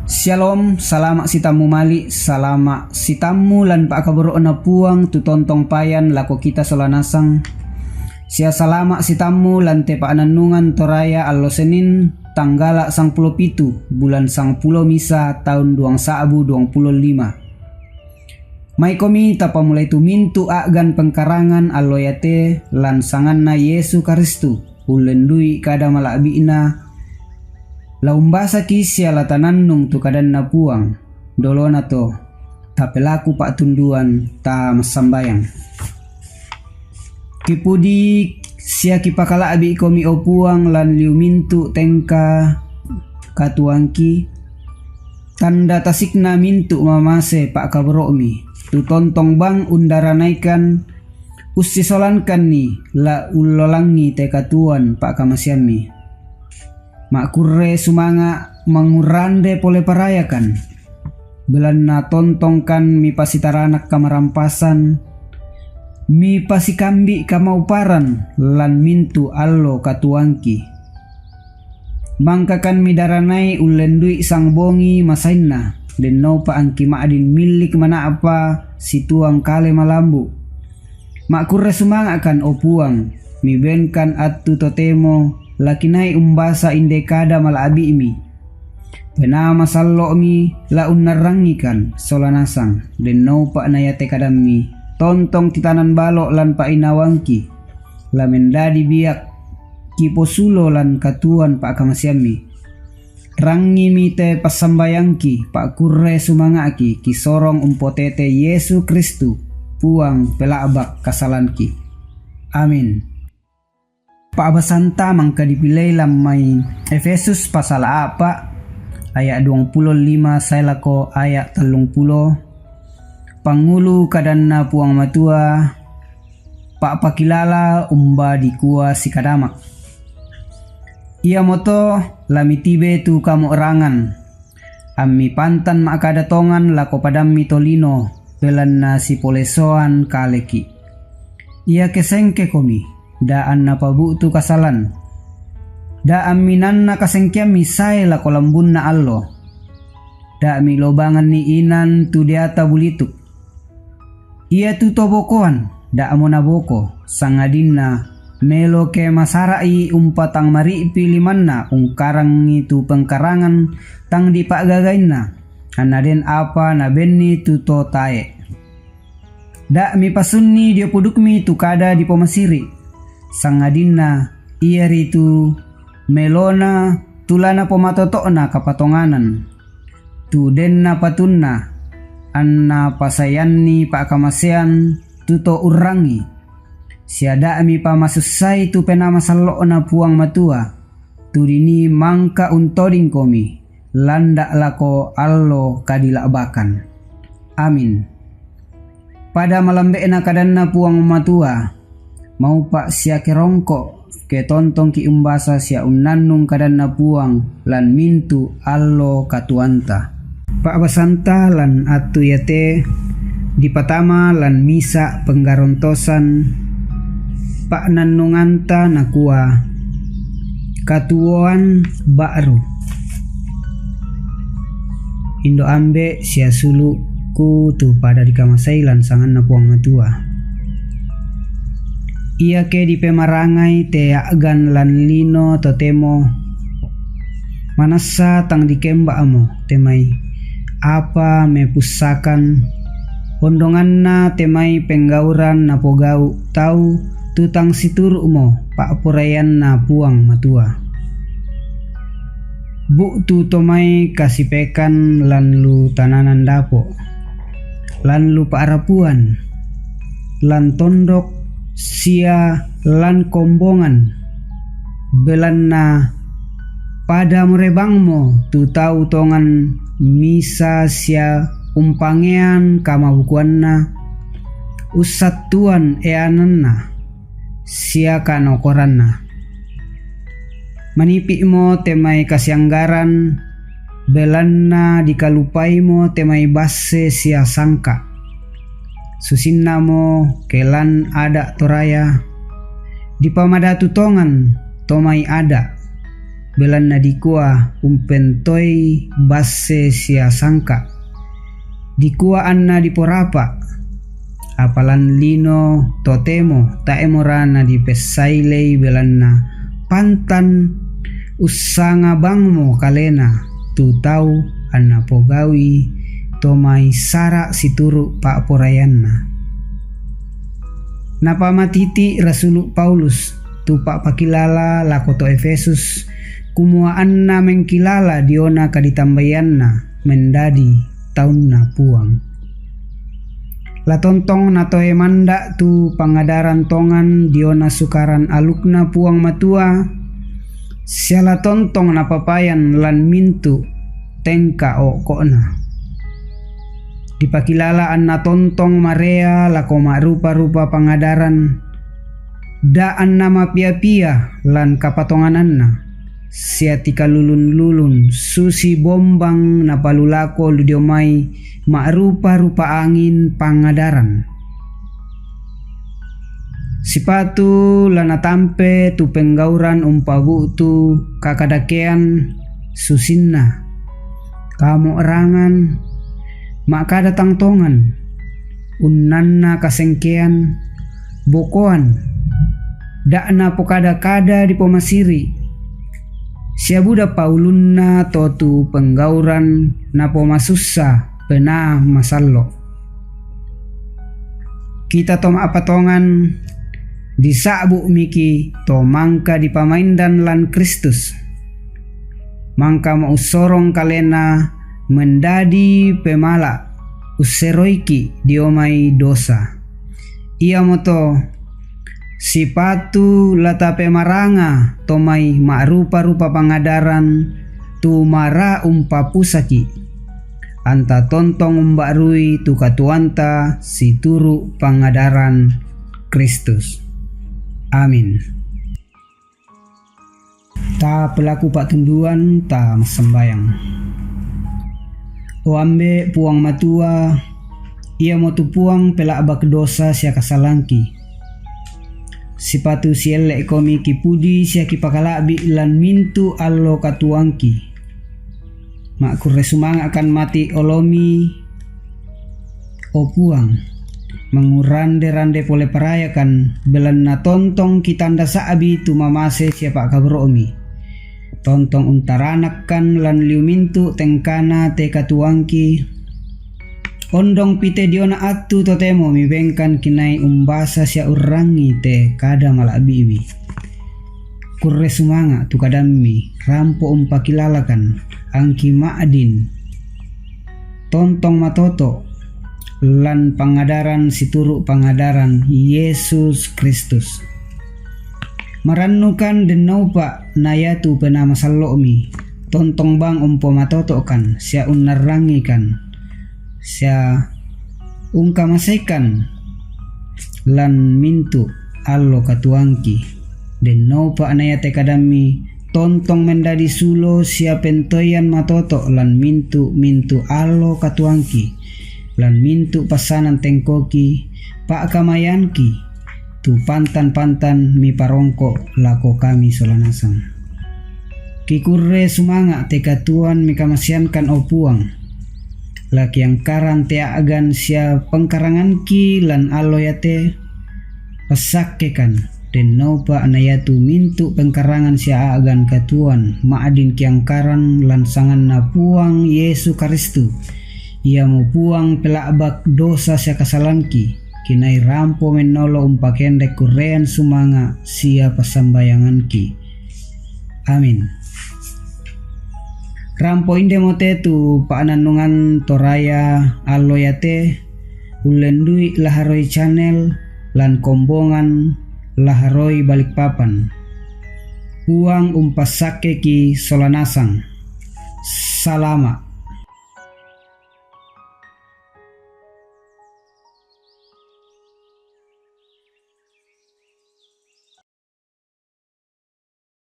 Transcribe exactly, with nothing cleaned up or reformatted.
Shalom, salama' sitammu mali', salama' sitammu lan pa'kaboro'na Puang tu tontong payan lako kita sola nasang. Sia salama' sitammu lan te pa'nannungan Toraya allo Senin, tanggala' sangpulo pitu, bulan sangpulo misa, taun duang sa'bu duang pulo lima. Maikomi tapamulai tu mintu' a'gan pengkarangan allo iate lan sanganna Yesu Karistu, ullendui kada mala'bi'na, la umbasaki sia la tanannung tu kadanna Puang, dolona to, tapelaku pa'tunduan, tamassambayang. Kipudi sia kipakala'bi'komi, o Puang, lan liu mintu' tengka katuoangki, tanda tasikna mintu' mamase pa'kaboro'mi, tu tontong bang undaranaikan, ussisolankanni la ullolangi te katuoan pa'kamaseammi. Ma'kurre sumanga' mangurrande pole parayakan, belanna tontongkan mipasitaranak kamarampasan, mipasikambi' kamauparan lan mintu' allo katuoangki. Mangkakan midaranai ullendui sang bongi masainna, dennoupa angki ma'din millik mana'pa situang kale malambu'. Ma'kurre sumanga'kan, o Puang, mibenkan attu totemo la kinai umbasa inde kada mala'bi'mi. Penaa masallo'mi la unnarrangikan sola nasang, dennoupa na iate kadammi, tontong titanan balo' lan pa'inawanki, la mendadi biak, kiposulo lan katuoan pa'kamaseammi. Rangimi te passambayangki, pa'kurre sumanga'ki, kisorong umpotete Yesu Kristu, Puang pela'bak kasalanki. Amin. Pa'basanta mangka dipilei lan mai Efesus pasala a'pa', aya' duangpulo lima sae lako aya' tellungpulo. Pangngulu kadanna Puang Matua, pa'pakilala umba dikua sikadama'. Iamoto la mitibe tu kamo'rangan, ammi pantan ma'kada tongan lako padammi tolino, belanna sipolesoan kaleki'. Iake sengkekomi, da' anna pabu'tu kasalan. Da' amminanna kasengkeammi sae lako lambunna allo. Da' milobanganni inan tu deata bulituk. Iatu to bokoan, da'mo naboko, sangadinna melo ke masara'i umpatang mari'pi limanna ungkarangi tu pengkarangan tang dipa'gagainna, anna den apa nabenni tu to tae'. Da' mipasunni dio pudukmi tu kada dipomasiri', sangadinna iaritu melona tu la napomatoto'na kapatonganan, tu denna patunna, anna pasaeanni pa'kamasean tu to urrangi, sia da' mipamasussai tu Penaa Masallo'na Puang Matua, tu dinii mangka untodingkomi, landa' lako allo kadila'bakan. Amin. Pada malambe'na kadanna Puang Matua, maupa' sia kerongko', ke tontongki' umbasa sia unnannung kadanna Puang lan mintu' allo katuoanta. Pa'basanta lan attu iate dipatama lan misa' penggarontosan pa'nannunganta, nakua, Katuoan ba'ru. Indo' ambe' sia sulu'ku tu pada dikamasei lan sanganna Puang Matua. Iake dipemarangai te a'gan lan lino totemo, manassa tang dikemba'mo te mai apa mepussakan, ondonganna te mai penggauran napogau' tau tu tang situru'mo pa'poraianna Puang Matua. Bu'tu to mai kasipekan lan lu tananan dapo', lan lu pa'rapuan, lan tondok sia lan kombongan, belanna pada morebangmo tu tau tongan misa sia umpangean kamabukuanna, ussattuan eananna sia kanokoranna. Manipi'mo te mai kasianggaran, belanna dikalupaimo te mai basse sia sangka'. Susinnamo ke lan ada' Toraya, dipamadatu tongan to mai ada', belanna dikua umpentoi basse sia sangka. Dikua anna diporapa, apalan lino totemo taemora nadipessailei belanna pantan ussanga bangmo kalena tu tau anna pogaui to mai sara situru pa'poraianna. Napamatiti Rasulu Paulus tu pa'pakilala lako to Efesus, kumua anna mengkilala diona kaditambaianna mendadi taunna Puang. La tontong natoe manda tu pangadaran tongan diona sukaran alukna Puang Matua, sia la tontong napapayan lan mintu tengka o'ko'na. Dipakilala anna tontong marea lako ma'rupa-rupa pangadaran, da anna mapia-pia lan kapatongananna, sia tikalulun-lulun susi bombang napalulako lu dio mai ma'rupa-rupa angin pangadaran. Sipatu la natampe tu penggauran umpabu'tu kakadakean susinna, kamo'rangan, ma'kada tang tongan, unnanna kasengkean, bokoan, da napokada-kada dipomasiri, sia buda paulunna to tu penggauran napomasussa penaa masallo. Kita to ma'patongan, disa'bu miki to mangka dipamaindan lan Kristus. Mangkamo ussorong kalena mendadi pemala usseroiki dio mai dosa. Iamoto sipatu la tapemaranga to mai ma'rupa-rupa pangadaran tu mara umpapusaki. Anta tontong umba'rui tu katuoanta situru pangadaran Kristus. Amin. Ta pelaku pa'tunduan, ta massambayang. O Ambe' Puang Matua, iamotu Puang pela'bak dosa sia kasalangki. Sipatu sielle'komi kipudi sia kipakala'bi' lan mintu' allo katuoangki. Ma'kurre sumanga'kan mati' olomi, o Puang, mangurande-rande pole parayakan, belanna tontong kitanda sa'bi tu mamase sia pa'kaboro'mi. Tontong untaranakkan lan liu mintu' tengkana te katuoangki. Ondongpi te diona attu totemo mibengkan kinai umbasa sia urrangi te kada mala'bi'mi. Kurre sumanga' tu kadammi, rampo umpakilalakan angki ma'din tontong matoto' lan pangadaran situru' pangadaran Yesus Kristus. Marannukan dennoupa' na iatu penaa masallo'mi, tontong bang umpomatoto'kan sia unnarrangikan sia ungkamaseikan lan mintu' allo katuoangki. Dennoupa' na iate kadammi tontong mendadi sulo sia pentoian matoto' lan mintu'-mintu' allo katuoangki, lan mintu' passanan tengkoki, pa'kamayanki, tu pantan-pantan miparongko' lako kami sola nasang. Kikurre sumanga' te katuoan mikamaseankan, o Puang. La kiangkaran te a'gan sia pengkaranganki lan allo iate, passakkekan, dennoupa' na iatu mintu' pengkarangan sia a'gan katuoan ma'din kiangkaran lan sanganNa Puang Yesu Karistu, iamo Puang pela'bak dosa sia kasalangki, kinai rampo mennolo umpakendek kurrean sumanga' sia passambayanganki. Amin. Rampo indemo te tu pa'nannungan Toraya allo iate, ullendui Laharoi Channel lan kombongan Laharoi Balikpapan. Puang umpassakkeki sola nasang. Salama'.